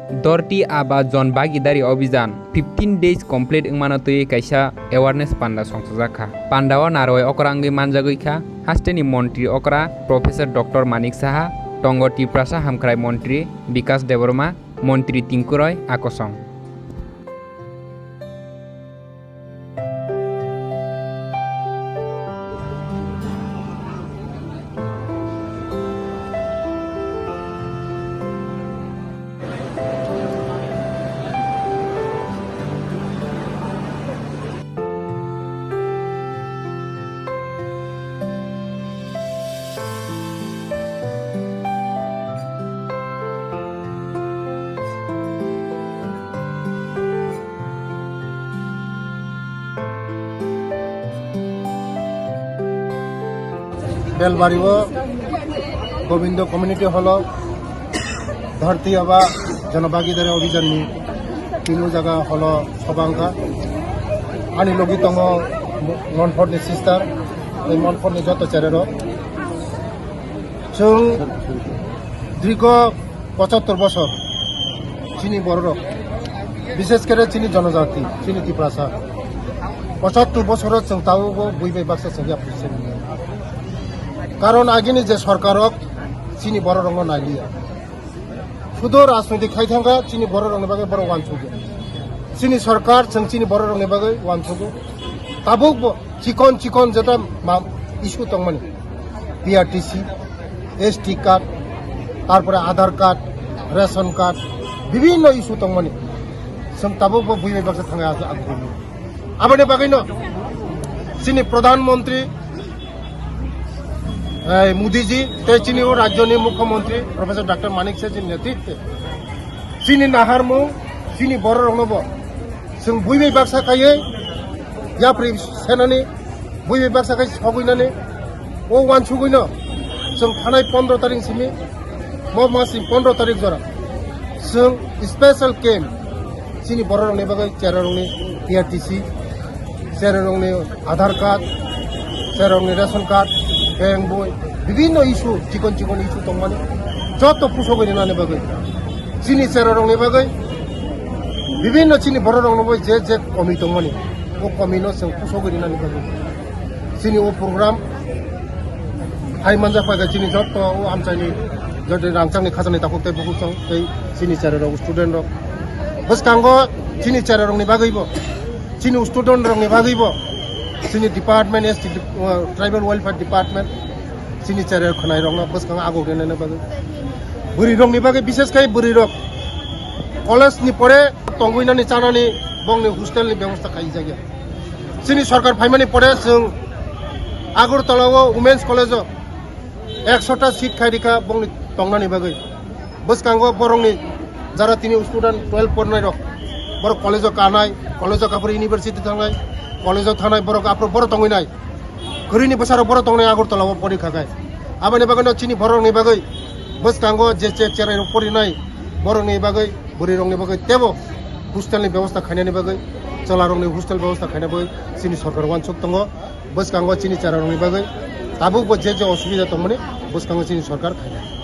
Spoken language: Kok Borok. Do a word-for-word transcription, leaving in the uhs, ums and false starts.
Dhorti Aaba Jan Bhagidari Abhiyan fifteen days complete wngmano twiwi kaisa awareness panda songchajak kha. Pandao narwai okra wngwi manjagwi kha hasteni montri okra Professor Doctor Manik Saha, tongo Tiprasa hamkrai montri Bikas Debbarma, montri Tinku Roy, akosong. Belbari o Gobindo Community Hall o Dhorti Aaba Jan Bhagidari Abhiyan ni tini o jaga hall o sobha wngkha. Ani logi tongo Monpor ni sister, tei Monpor ni joto chererok. Chwng dirgo pochattor bosor chini bororok, bishes kore chini jonojati, chini Tiprasa, pochattor bosoro chwng tabukbo bui bai baksa chwng yapri se. Karon agini je sorkarrok chini bororokno nailiya. Sudo rajnoitik khai thangkha chini bororokni bagwi borok uansukya. Chini sorkar chwng chini bororokni bagwi uansugo. Tabukbo chikon chikon jeta ma-, issue tongmani, P R T C, S T card, tarpore Aadhaar card, ration card, bibhinno issue tongmani. Chwng tabukbo bui bai baksa thangai ag-, aguni. Aboni bagwino chini Pradhan Mantri, eh, Modi ji, tei chini o rajyoni Mukhyamantri Professor Doctor Manik Saha ji ni netritwe chini naharmung, chini bororokno bo chwng bui bai baksa khaiwi yapri senani, bui bai baksa khai sogwinani, o uansugwino chwng thanai pondro tarik simi, mo mas ni pondro tarik jora chwng special camp chini bororokni bagwi chererokni P R T C, chererokni Aadhaar card, chererokni ration card, bank boi, bibhinno issue, chikon chikon issue tongmani joto pusogwi rinani bagwi, chini chererokni bagwi, bibhinno chini bororokno bai je je komi tongmani, o komino chwng pusogwi rinani bagwi chini o program hai manjak paikha. Chini joto o amchaini joto rangchakni khajani takhuk tei bukhuk chwng tei chini chererok, student rok, bwskango chini chererokni bagwibo, chini student rokni bagwibo, chini department, S T, uh, Tribal Welfare Department, chini cherai khwnairokno bwskango aguk rinani bagwi, bwrwirokni bagwi, bishes khai bwrwirok college ni pore tongwinani chanani bongni hostel ni bebosta khaijakya. Chini sorkar phaimani pore chwng Agartala o Women's College o ekshota seat khai rikha bongni tongnani bagwi. Bwskango borokni jara tini student twelve pornai rok, borok college o kanai, college o kapor university thangnai, college o thanai borok aphuru borok tongwi nai. Kwrwini bwsarok borok tongnai Agartala o pori kha khai. Aboni bagwino chini borokni bagwi bwskango je che cherai rok porinai borokni bagwi, bwrwi rokni bagwi teibo hostel ni bebosta khainani bagwi, chwla rokni hostel bebosta khaina bagwi chini sorkar uansuk tongo. Bwskango chini chera rokni bagwi tabukbo je je osubida tongmani bwskango chini sorkar khainai.